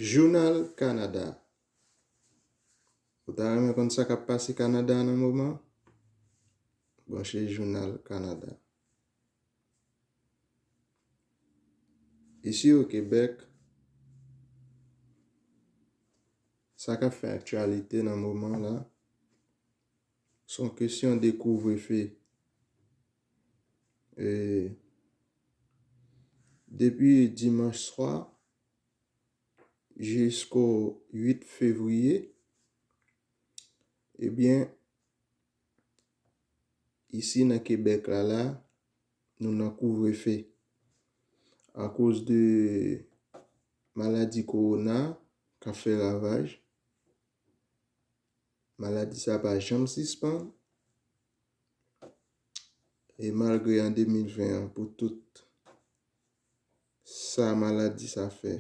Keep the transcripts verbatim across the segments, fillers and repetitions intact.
Jounal Kanada. Ou ta renmen konn sa k ap pase Kanada nan moman? Branche Jounal Kanada. Isi o Kebèk, sa k ap fè aktyalite nan moman la, se yon kesyon de kouvrefe. E, depi dimanch swa jisko uit fevriye, ebyen, isi nan Kebèk la, la, nou nan kouvrefe. Akoz de maladi kowona k ap fè ravaj, maladi sa pa janm sispann. E malgre an de mil ven an, pou tout sa maladi sa fè,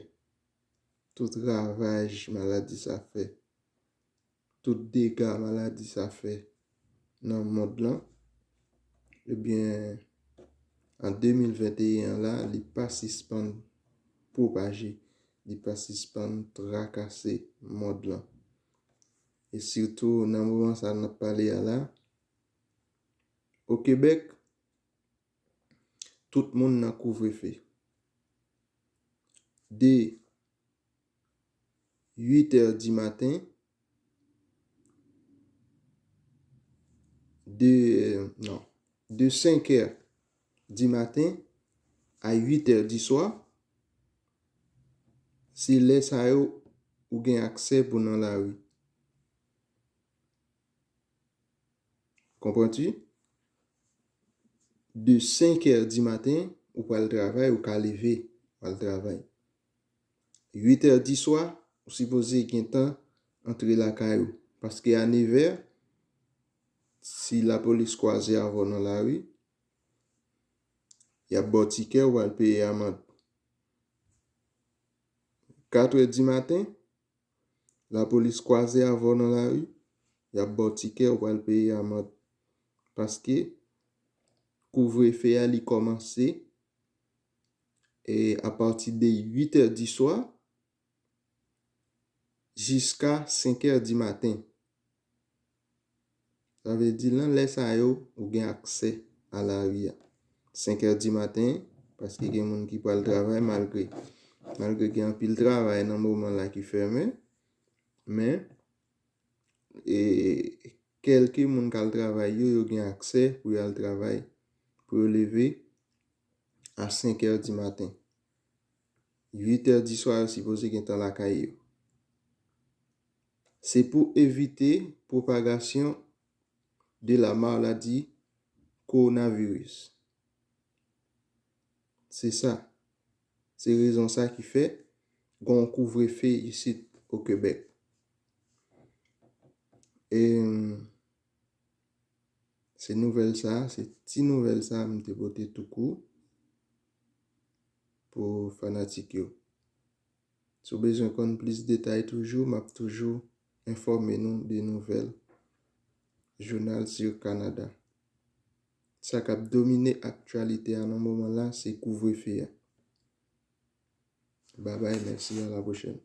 tout ravaj maladi sa fè, tout dega maladi sa fè nan mond lan, ebyen, an de mil venteyen an la, li pa sispann pwopaje, li pa sispann trakase mond lan. E sitou nan moman sa n ap pale a la, o Kebèk, tout moun nan kouvrefe. De uit è di maten, de, non, de senk è di maten a uit è di swa, se lè sa yo ou gen aksè pou nan lari. Konprann ti? De senk è di maten, ou pral travay, ou ka leve, ou al travay. Uit è di swa, ou sipoze gentan antre lakay ou. Paske a nèf è, si lapolis kwaze avè w nan lari, y ap ba w tikè, ou al peye amann. Kat è di maten, lapolis kwaze avè w nan lari, y ap ba w tikè, ou pral peye amann. Paske kouvrefe a, li kòmanse, e, apati de uit è di swa jiska senk è di maten. Sa vle di, nan lè sa yo, ou gen aksè a lari a. Senk è di maten, paske gen moun ki pral travay malgre, malgre gen anpil travay nan moman la ki fèmen, men, e, kèlke moun k al travay yo, yo gen aksè pou y al travay, pou yo leve a senk è di maten. Uit è di swa, yo sipoze gentan lakay yo. Se pou evite pwopagasyon de la maladi kowonaviris. Se sa. Se rezon sa ki fè gon kouvrefe isit o Kebèk. E, se nouvèl sa, se ti nouvèl sa m te pote tou kou pou fanatik yo. Si w bezwen konn plis detay toujou, m ap toujou enfòme nou de nouvèl. Jounal sur Canada. Sa k ap domine aktyalite a nan moman la, se kouvrefe a. Babay, mèsi, a la pwochèn.